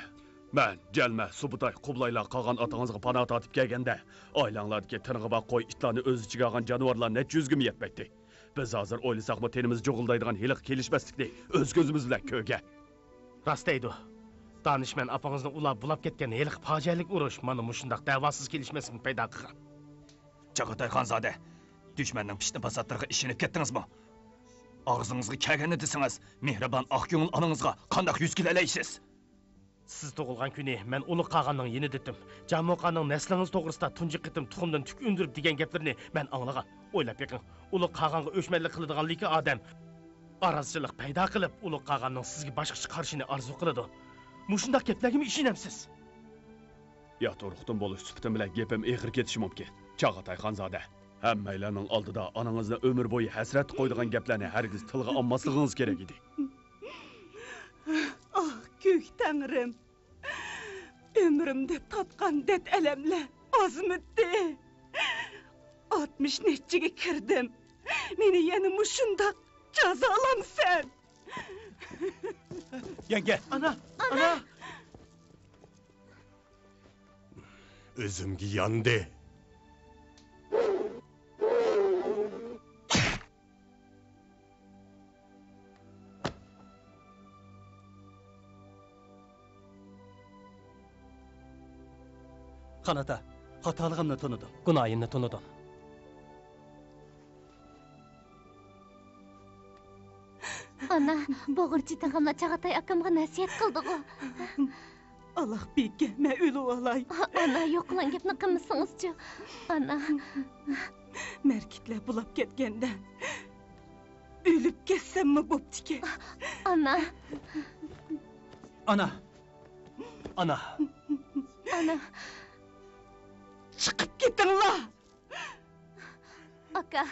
مەن جەلمە، سۇبۇتاي، قۇبلايلار قاغان ئاتىڭىزغا پاناھ تارتىپ كەلگەندە، ئائىلەڭلاردىكى تىرنىقى بار قوي، ئىتلارنى ئۆز ئىچىگە ئالغان جانىۋارلار نەچچە يۈزگىمۇ يەتمەيتتى. بىز ھازىر ئويلىساقمۇ تېنىمىز جۇغۇلدايدىغان ھېلىقى كېلىشمەسلىكنى ئۆز كۆزىمىز بىلەن كۆرگەن. راست دەيدۇ. دانىشمەن ئاپىڭىزنى ئۇلاپ بۇلاپ كەتكەن ھېلىقى پاجىئەلىك ئۇرۇش مانا مۇشۇنداق دەۋاسىز كېلىشمەسلىكنى پەيدا قىلغان. چاغاتاي خانزادە، دۈشمەننىڭ پىشتىن پاساتلىرىغا ئىشىنىپ كەتتىڭىزمۇ؟ ئاغزىڭىزغا كەلگەننى دېسىڭىز، مېھرىبان ئاق كۆڭۈل ئانىڭىزغا قانداق يۈز كېلەلەيسىز؟ سىز تۇغۇلغان كۈنى مەن ئۇلۇغ قاغاننىڭ يېنىدا ئىدىم. جامۇقانىڭ نەسلىڭىز توغرىسىدا تۇنجى قېتىم تۇخۇمدىن تۈك ئۈندۈرۈپ دېگەن گەپلىرىنى مەن ئاڭلىغان. ئويلاپ بېقىڭ، ئۇلۇغ قاغانغا ئۆچمەنلىك قىلىدىغان لېكى ئادەم ئارازچىلىق پەيدا قىلىپ، ئۇلۇغ قاغاننىڭ سىزگە باشقىچە قارىشىنى ئارزۇ قىلىدۇ. مۇشۇنداق گەپلەرگىمۇ ئىشىنەمسىز؟ يات ئۇرۇقتىن بولۇش سۈپىتىم بىلەن گېپىم ئېغىر كېتىشى مۇمكىن، چاغاتاي خانزادە. ھەممەيلەننىڭ ئالدىدا ئانىڭىزنى ئۆمۈر بويى ھەسرەتتە قويىدىغان گەپلەرنى ھەرگىز تىلغا ئالماسلىقىڭىز كېرەك ئىدى. ئاھ، كۆك تەڭرىم! ئۆمرۈمدە تارتقان دەرد-ئەلەملەر ئازمىدى. ئاتمىش نەچچىگە كىردىم. مېنى يەنە مۇشۇنداق جازالامسەن؟ يەڭگە! ئانا! ئانا! ئۆزۈمگە ياندى. خان ئاتا، خاتالىقىمنى تونۇدۇم. گۇناھىمنى تونۇدۇم. ئانا، بۇغۇرچى تېخىملا چاغاتاي ئاكامغا نەسىھەت قىلدىغۇ. ئاللاھ بېكى، مەن ئۆلۈۋالاي. ئانا، يوقىلاڭ گەپنى قىلمىسىڭىزچۇ. ئانا. مەركىتلەر بۇلاپ كەتكەندە، ئۆلۈپ كەتسەممۇ بوپتىكەن. ئانا. ئانا. ئانا. ئانا. چىقىپ كېتىڭلار! ئاكا،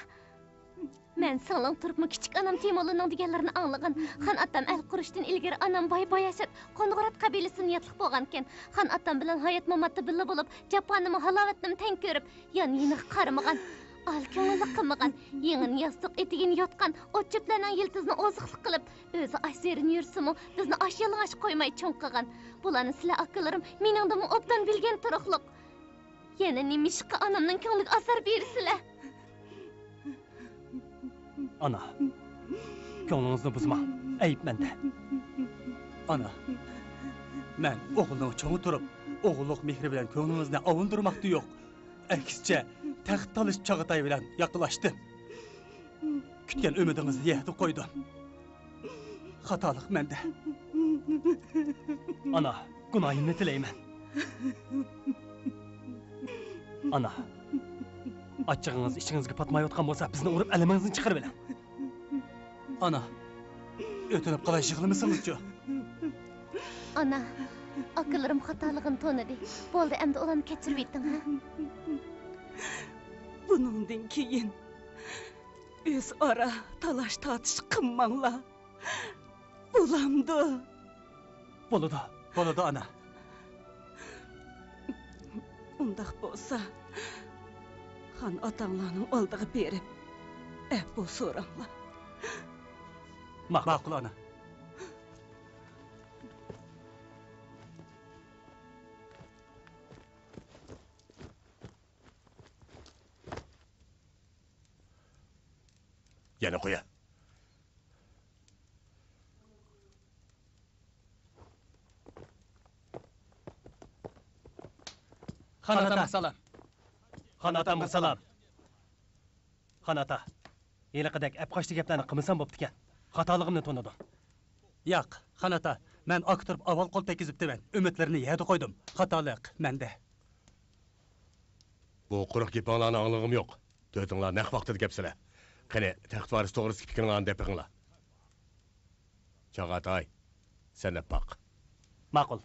مەن سىڭلىڭ تۇرۇپمۇ كىچىك ئانام تېمۇللىنىڭ دېگەنلىرىنى ئاڭلىغان. خان ئاتام ئەل قۇرۇشتىن ئىلگىرى ئانام باي باياشات قونغۇرات قەبىلىسىدىن ياتلىق بولغانىكەن. خان ئاتام بىلەن ھايات-ماماتتا بىللە بولۇپ، جاپانىمۇ، ھالاۋەتنىمۇ تەڭ كۆرۈپ، يان-يېنىغا قارىمىغان. ئال كۆڭۈللۈك قىلمىغان. يېڭىنى ياستۇق ئېتىگىنى يوتقان، ئوت-چۆپلەرنىڭ يىلتىزىنى ئوزۇقلۇق قىلىپ، ئۆزى ئاچ زېرىن يۈرسىمۇ، بىزنى ئاچ يالىڭاچ قويماي چوڭ قىلغان. بۇلارنى سىلەر ئاكىلىرىم مېنىڭدىنمۇ ئوبدان بىلگەن تۇرۇقلۇق. يەنە نېمىشقا ئانامنىڭ كۆڭلىگە ئازار بېرىسىلەر؟ ئانا، كۆڭلىڭىزنى بۇزماڭ، ئەيىب مەندە. ئانا، مەن ئوغلىنىڭ چوڭى تۇرۇپ، ئوغۇللۇق مېھرى بىلەن كۆڭلىڭىزنى ئاۋۇندۇرماقتا يوق. ئەكسىچە، تەخت تالىشىپ چاغاتاي بىلەن ياقىلاشتىم. كۈتكەن ئۈمىدىڭىزنى يەردە قويدۇم. خاتالىق مەندە. ئانا، گۇناھىمنى تىلەيمەن. ئانا، ئاچچىقىڭىز ئىچىڭىزگە پاتمايۋاتقان بولسا، بىزنى ئۇرۇپ ئەلىمىڭىزنى چىقىرىۋېلىڭ. ئانا، ئۆتۈنۈپ قالاي، يىغلىمىسىڭىزچۇ؟ ئانا، ئاكىلىرىم خاتالىقىنى تونۇدى. بولدى، ئەمدى ئۇلارنى كەچۈرۈۋېتىڭ، ھە؟ بۇنىڭدىن كېيىن ئۆزئارا تالاش-تارتىش قىلماڭلار. بولامدۇ؟ بولىدۇ، بولىدۇ، ئانا. ئۇنداق بولسا، خان ئاتاڭلارنىڭ ئالدىغا بېرىپ، ئەپۇ سوراڭلار. ماقۇل. ماقۇل، ئانا. يەنە قويە. خان ئاتامغا سالام. خان ئاتامغا سالام. خان ئاتا، ھېلىقىدەك ئەپقاچتى گەپلەرنى قىلمىسام بوپتىكەن. خاتالىقىمنى تونۇدۇم. ياق، خان ئاتا، مەن ئاكا تۇرۇپ ئاۋۋال قول تەگكۈزۈپتىمەن. ئۈمىدلىرىنى يەردە قويدۇم. خاتالىق مەندە. بۇ قۇرۇق گېپىڭلارنى ئاڭلىغۇم يوق. تۆتۈڭلار نەق ۋاقتىدا كەپسىلە. قېنى، تەخت ۋارىسى توغرىسىدىكى پىكرىڭلارنى دەپ بېقىڭلار. چاغاتاي، سەن دەپ باق. ماقۇل.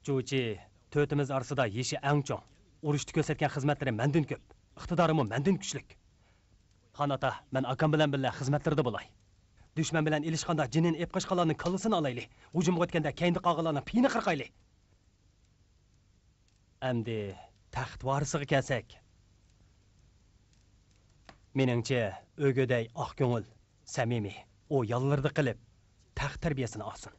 جۇچى تۆتىمىز ئارىسىدا يېشى ئەڭ چوڭ، ئۇرۇشتا كۆرسەتكەن خىزمەتلىرى مەندىن كۆپ، ئىقتىدارىمۇ مەندىن كۈچلۈك. خان ئاتا، مەن ئاكام بىلەن بىللە خىزمەتلىرىدە بولاي. دۈشمەن بىلەن ئېلىشقاندا جېنىنى ئېپقاچقانلارنىڭ كاللىسىنى ئالايلى. ھۇجۇمغا ئۆتكەندە كەينىدە قالغانلارنىڭ پېيىنى قىرقايلى. ئەمدى تەخت ۋارىسىغا كەلسەك. مېنىڭچە، ئۆگىدەي ئاق كۆڭۈل، سەمىمىي، ئۇ يانلىرىدا قېلىپ، تەخت تەربىيەسىنى ئالسۇن.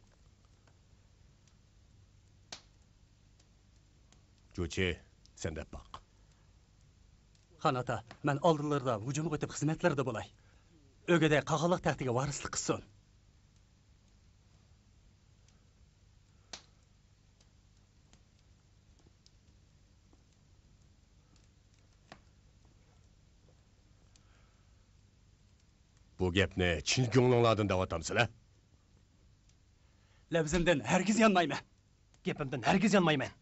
جۇچى، سەن دەپ باق. خان ئاتا، مەن ئالدىلىرىدا ھۇجۇمغا ئۆتۈپ خىزمەتلىرىدە بولاي. ئۆگىدەي قاقانلىق تەختىگە ۋارىسلىق قىلسۇن. بۇ گەپنى چىن كۆڭلۈڭلاردىن دەۋاتامسىلەر؟ لەۋزىمدىن ھەرگىز يانمايمەن. گېپىمدىن ھەرگىز يانمايمەن.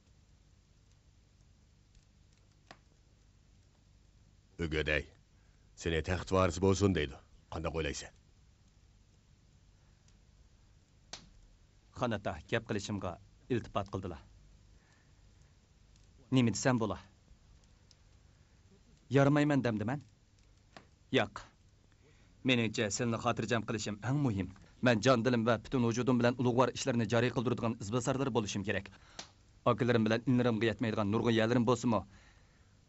ئۆگەدەي، سېنى تەخت ۋارىسى بولسۇن دەيدۇ. قانداق ئويلايسەن؟ خان ئاتا، گەپ قىلىشىمغا ئىلتىپات قىلدىلا. نېمە دېسەم بولا؟ يارىمايمەن دەمدىمەن؟ ياق. مېنىڭچە، سىلىنى خاتىرجەم قىلىشىم ئەڭ مۇھىم. مەن جان-دىلىم ۋە پۈتۈن ۋۇجۇدۇم بىلەن ئۇلۇغۋار ئىشلىرىنى جارى قىلدۇرىدىغان ئىزباسارلىرى بولۇشۇم كېرەك. ئاكىلىرىم بىلەن ئىنىلىرىمغا يەتمەيدىغان نۇرغۇن يەرلىرىم بولسىمۇ،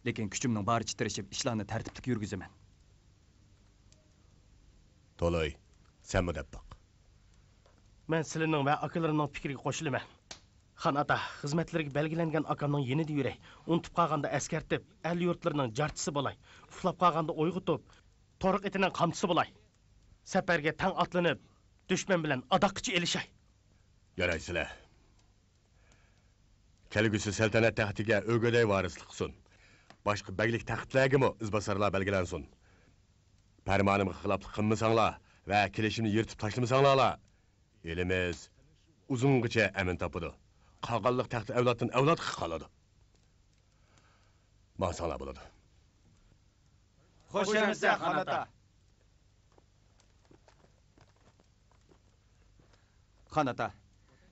لېكىن كۈچۈمنىڭ بارىچە تىرىشىپ، ئىشلارنى تەرتىپلىك يۈرگۈزىمەن. تولۇي، سەنمۇ دەپ باق. مەن سىلىنىڭ ۋە ئاكىلىرىمنىڭ پىكرىگە قوشۇلىمەن. خان ئاتا، خىزمەتلىرىگە بەلگىلەنگەن ئاكامنىڭ يېنىدا يۈرەي. ئۇنتۇپ قالغاندا ئەسكەرتىپ، ئەل-يۇرتلىرىنىڭ جارچىسى بولاي. ئۇخلاپ قالغاندا ئويغىتىپ، تورۇق ئېتىنىڭ قامچىسى بولاي. سەپەرگە تەڭ ئاتلىنىپ، دۈشمەن بىلەن ئاداققىچە ئېلىشاي. يارايسىلەر. كەلگۈسى سەلتەنەت تەختىگە ئۆگىدەي ۋارىسلىق قىلسۇن. باشقا بەگلىك تەختلەرگىمۇ ئىزباسارلار بەلگىلەنسۇن. پەرمانىمغا خىلاپلىق قىلمىساڭلار ۋە كېلىشىمنى يىرتىپ تاشلىمىساڭلارلا، ئېلىمىز ئۇزۇنغىچە ئەمىن تاپىدۇ. قاقانلىق تەخت ئەۋلادتىن ئەۋلادقا قالىدۇ. ماڭساڭلار بولىدۇ. خوش ئەمىسە، خان ئاتا. خان ئاتا،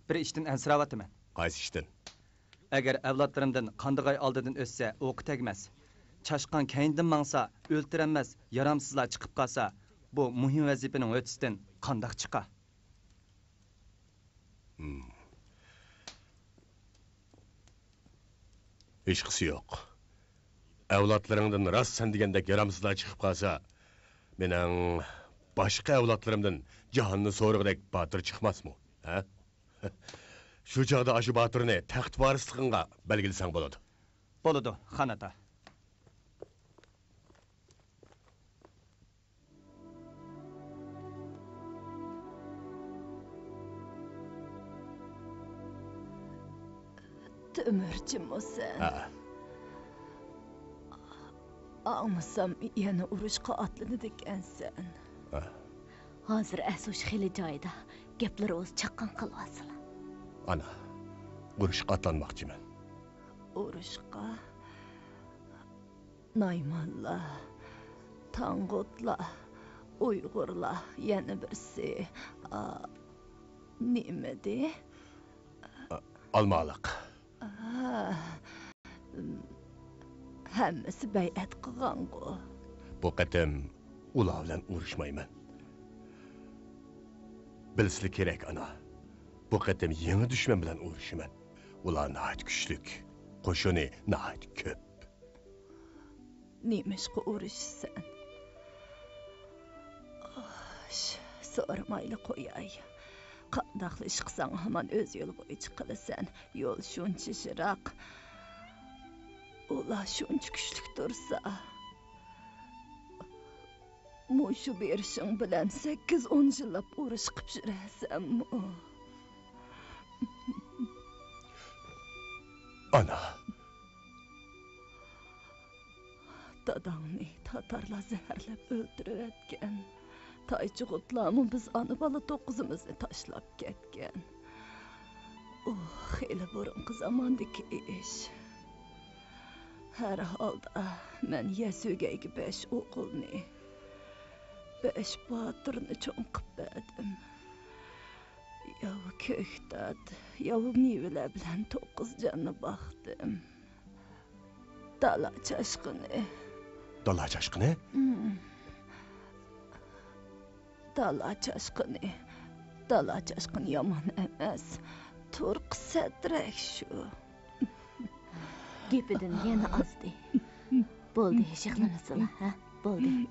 بىر ئىشتىن ئەنسىرەۋاتىمەن. قايسى ئىشتىن؟ ئەگەر ئەۋلادلىرىمدىن قاندىغاي ئالدىدىن ئۆتسە، ئوقى تەگمەس. چاشقان كەينىدىن ماڭسا، ئۆلتۈرەلمەس، يارامسىزلار چىقىپ قالسا، بۇ مۇھىم ۋەزىپىنىڭ ھۆددىسىدىن قانداق چىقا؟ ھىم. ھېچقىسى يوق. ئەۋلادلىرىڭدىن راست سەن دېگەندەك يارامسىزلار چىقىپ قالسا، مېنىڭ باشقا ئەۋلادلىرىمدىن جاھاننى سورىغۇدەك باتۇر چىقماسمۇ؟ ھە؟ شۇ چاغدا ئاشۇ باتۇرنى تەخت ۋارىسلىقىڭغا بەلگىلىسەڭ بولىدۇ. بولىدۇ، خان ئاتا. تۆمۈرچىمۇ سەن؟ ھە. ئاڭلىسام، يەنە ئۇرۇشقا ئاتلىنىدىكەنسەن. ھە. ھازىر ئەسۇش خېلى جايىدا، گەپلىرىڭىز چاققان قىلىۋالسىلا. ئانا، ئۇرۇشقا ئاتلانماقچىمەن. ئۇرۇشقا؟ نايمانلار، تاڭغۇتلار، ئۇيغۇرلار، يەنە بىرسى، ئا، نېمىدى؟ ئا، ئالمالىق. ئا، ھەممىسى بەيئەت قىلغانغۇ. بۇ قېتىم ئۇلار بىلەن ئۇرۇشمايمەن. بىلىسىلە كېرەك، ئانا. بۇ قېتىم يېڭى دۈشمەن بىلەن ئۇرۇشىمەن. ئۇلار ناھايىتى كۈچلۈك، قوشۇنى ناھايىتى كۆپ. نېمىشقا ئۇرۇشىسەن؟ ئاش، سورىمايلا قوياي. قانداقلا ئىش قىلساڭ، ھامان ئۆز يولى بويىچە قىلىسەن. يول شۇنچە يىراق. ئۇلار شۇنچە كۈچلۈك تۇرسا، مۇشۇ بېرىشىڭ بىلەن سەككىز، ئون يىللاپ ئۇرۇش قىپ يۈرەسەنمۇ؟ ئانا. داداڭنى تاتارلار زەھەرلەپ ئۆلتۈرۈۋەتكەن. تايچىغۇتلارمۇ بىز ئانا-بالا توققۇزىمىزنى تاشلاپ كەتكەن. ئۇ خېلى بۇرۇنقى زاماندىكى ئىش. ھەر ھالدا، مەن يەسۇگەيگە بەش ئوغۇلنى، بەش باتۇرنى چوڭ قىپ بەردىم. ياۋا كۆكتات، ياۋا مېۋىلەر بىلەن توققۇز جاننى باقتىم. دالا چاشقىنى. دالا چاشقىنى؟ ھىم. دالا چاشقىنى. دالا چاشقىنى يامان ئەمەس. تۇرقى سەترەك شۇ. گېپىدىن يەنە ئازدى. بولدى، يىغلىمىسىلا، ھە؟ بولدى.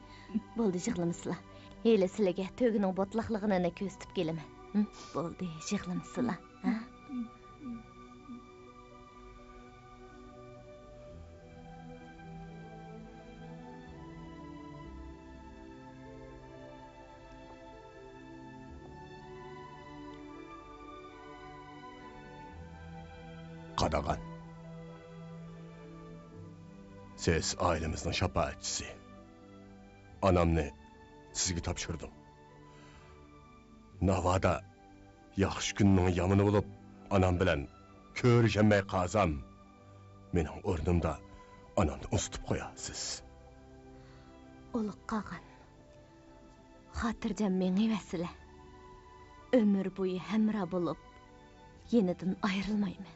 بولدى، يىغلىمىسىلا. ھېلى سىلىگە تۆگىنىڭ بوتىلاقلىغىنىنى كۆرسىتىپ كېلىمەن. ھىم؟ بولدى، يىغلىمىسىلا، ھە؟ قاداغان. سىز ئائىلىمىزنىڭ شاپائەتچىسى. ئانامنى سىزگە تاپشۇردۇم. ناۋادا ياخشى كۈننىڭ يامىنى بولۇپ، ئانام بىلەن كۆرۈشەلمەي قالسام، مېنىڭ ئورنۇمدا ئانامنى ئۇزىتىپ قويارسىز. ئۇلۇغ قاغان، خاتىرجەم مېڭىۋەرسىلە. ئۆمۈر بويى ھەمراھ بولۇپ، يېنىدىن ئايرىلمايمەن.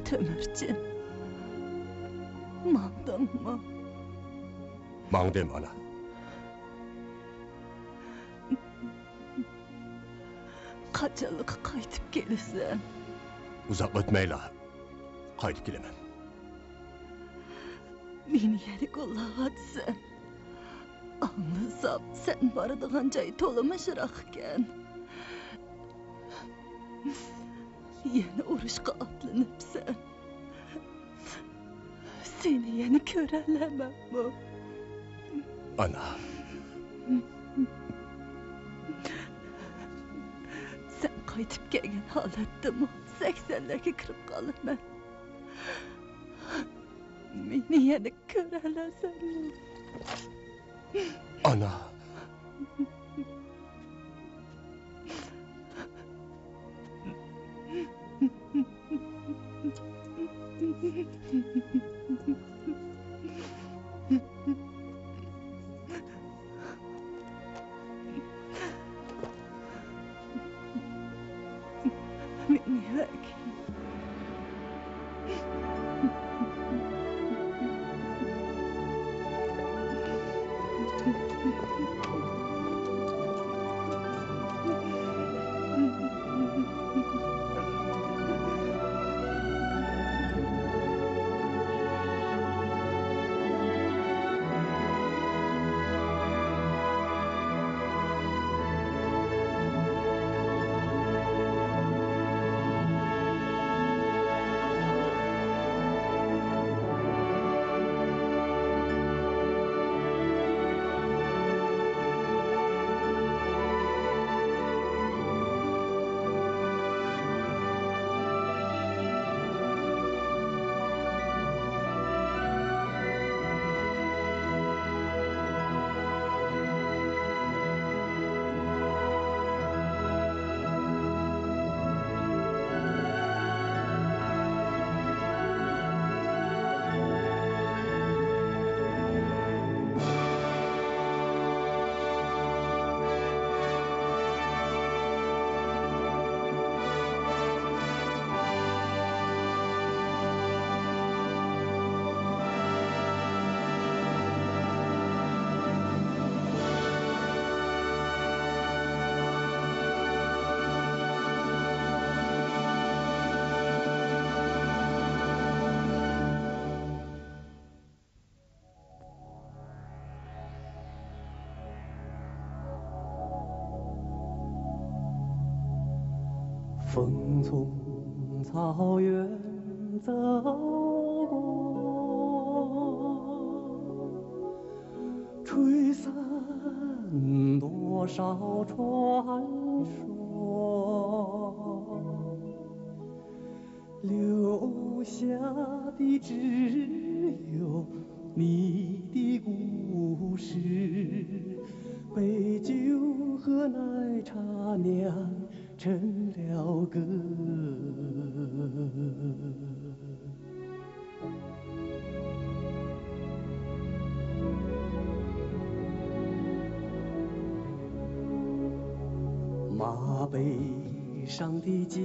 تۆمۈرچىن، ماڭدىڭمۇ؟ ماڭدىم، ئانا. قاچانلىقى قايتىپ كېلىسەن؟ ئۇزاق ئۆتمەيلا قايتىپ كېلىمەن. مېنى يەنە گوللاۋاتىسەن. ئاڭلىسام، سەن بارىدىغان جاي تولىمۇ يىراق ئىكەن. يەنە ئۇرۇشقا ئاتلىنىپسەن. سېنى يەنە كۆرەلەيمەنمۇ؟ ئانا. سەن قايتىپ كەلگەن ھالەتتىمۇ سەكسەنلەرگە كىرىپ قالىمەن. مېنى يەنە كۆرەلەيسەنمۇ؟ ئانا. 风从草原走过，吹散多少传说，留下的只有你的故事，杯酒和奶茶酿成了歌。马背上的家。